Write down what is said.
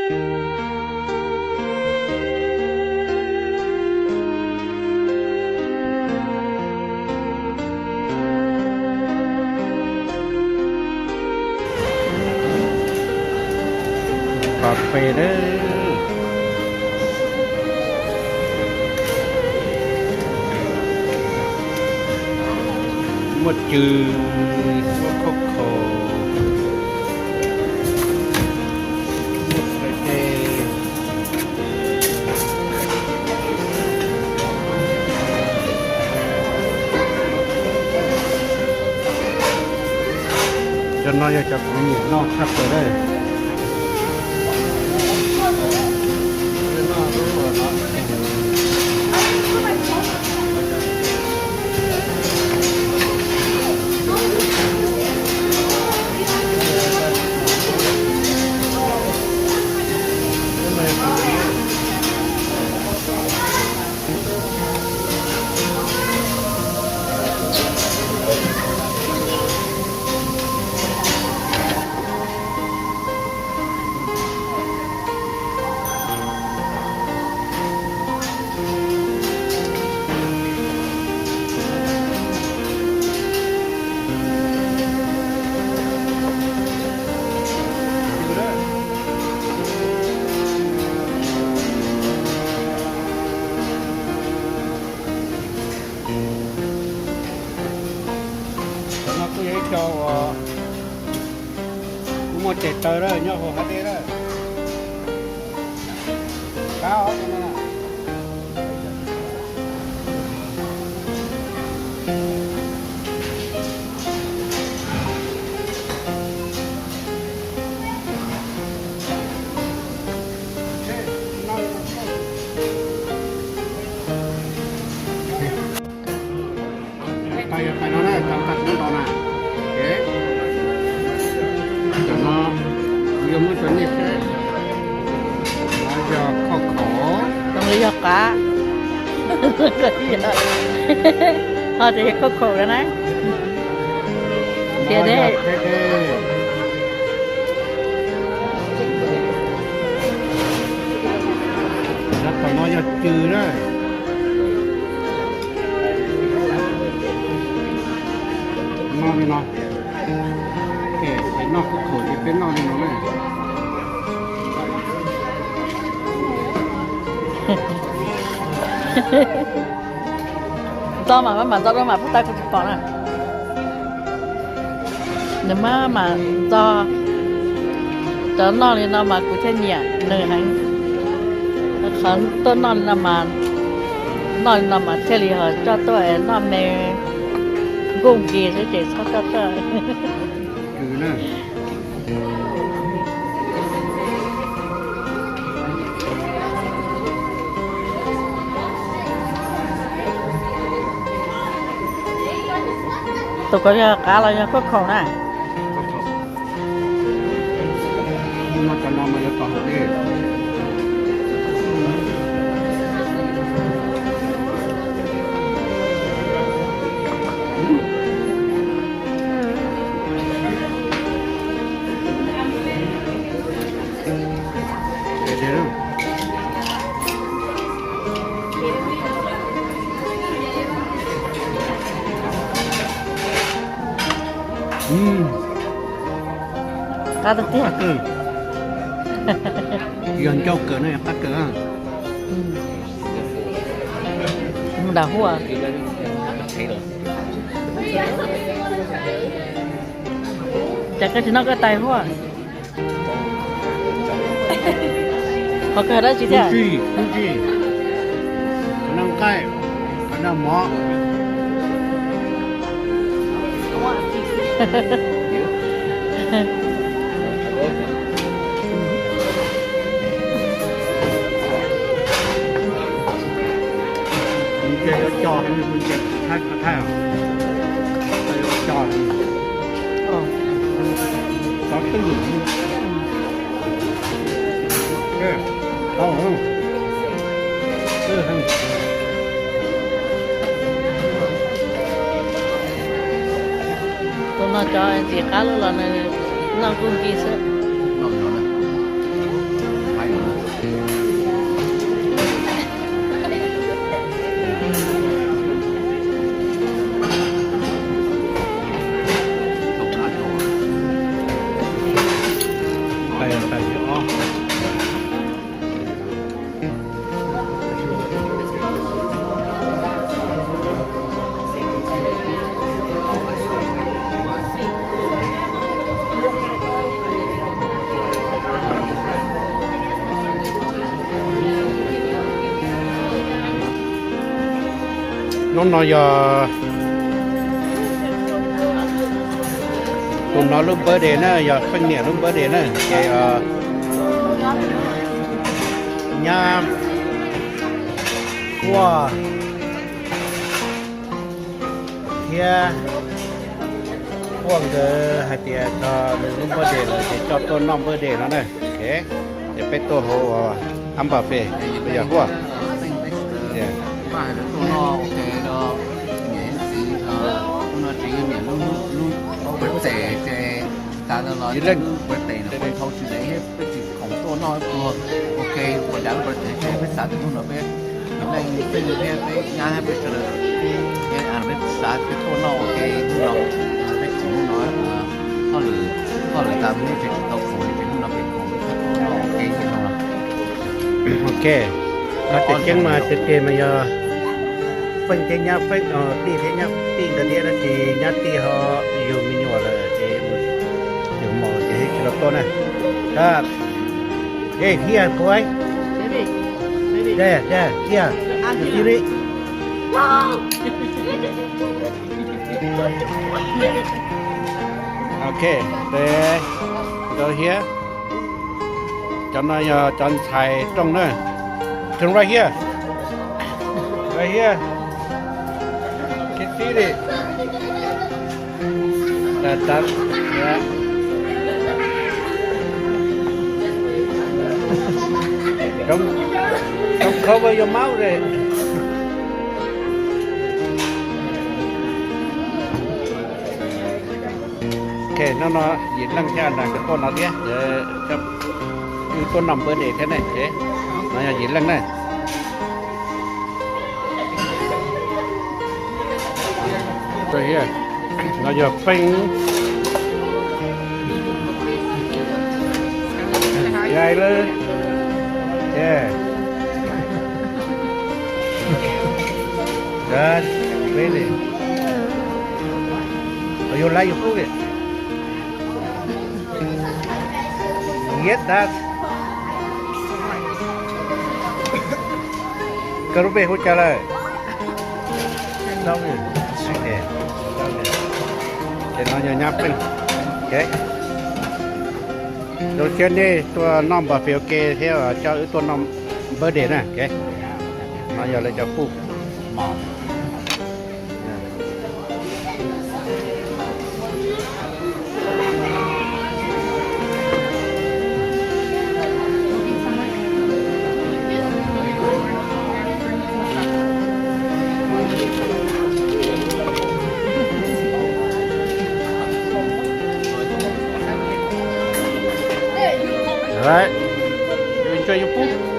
Pas pes dab. Muaj cw, muaj khauj khaum, muaj pes dab. Cov no yog cov kuv nyiam noj tshaj plaws lawm. Cov no kuj yog ib co uas kuj muaj tes taw lawm nyob hauv hav dej lawm. Qab os. Tais yog tais no na, tais tais no na. Cov no kuv yuav muab rau nej saib. No yog khauj khaum. Cov no yog qab. Ho tias yog khauj khaum no na. Tias no yog dej. Cov tom no yog cw na. Noj li no. Ces noj khauj khaum ces peb noj li no na. Ntxo mas maj mam ntxo dua mas puag ta kuv tsis pom na. Nws maj mam ntxo. Cov noj li no mas kuv thiaj nyiam nws heev. Qhov tuaj noj li no mas, noj li no mas thiaj li ho coj tuaj noj me nkuj nkis xwb ces txhob coj tuaj. Tus ko yog qab los yog khauj khaum na? Qab tiag tiag. Yog ncauj kawg no yog qab kawg. Mus dam huaj. Cas koj tsis noj koj tais huaj? Qhov kawg dab tsi thiab? Nqaij, nqaij mov. Ces yuav cog, ces thaij thaij, yuav cog, cov twj ywm. Tus no cov ntxim qab lub los nws noj nkuj nkis xwb. Hnub no yog tus no lub birthday na, yog Feej niam lub birthday na, ces nyab Huaj thiab Huaj nkawd hais tias txog nws lub birthday lawm ces coj tuaj noj birthday no na. Ces peb tuaj hauv Ann Ba Fe, peb yog Huaj. Ib leej peb tsis khoom tuaj noj ib pluag, ua ke ua dav lub birthday ces peb xav tias hnub no peb ib leej peb thiab peb nyab peb sawv daws, peb xav peb tuaj noj ua ke hnub no, peb khoom hnub no, hauj lwm, hauj lwm tas mus ces tsis tau khoom ces hnub no peb khoom peb tuaj noj ua ke hnub no. Ok, no tias ceeb mas tiag tiag mas yog Feej thiab nyab Feej, tij thiab nyab tij ntawd thiab, tab sis nyab tij ho yug me nyuam lawm ces mus yug mos ces tsis tau tuaj na. Hey, here, boy. There, there, here. You see it? Ok, there. Go here. Cov no yog cov ntxhais rooj na. Turn right here. Right here. Can see it. Don't, don't cover your mouth there. Ok, hnub no yim leej thiab Andas nkawd tuaj no thiab, wb tuaj noj birthday thiab ne. No yog yim leej na. No yog Feej, Yai lawm. Yeah. Good. Really. Oh, you like your food? Yes, that. Koj lub npe hu cas lawm? Ces no yog nyab Feej. Zoo siab nej tuaj noj npas fes ua ke thiab coj wb tuaj noj birthday na. No yog lawv cov food. All right. You enjoy your food?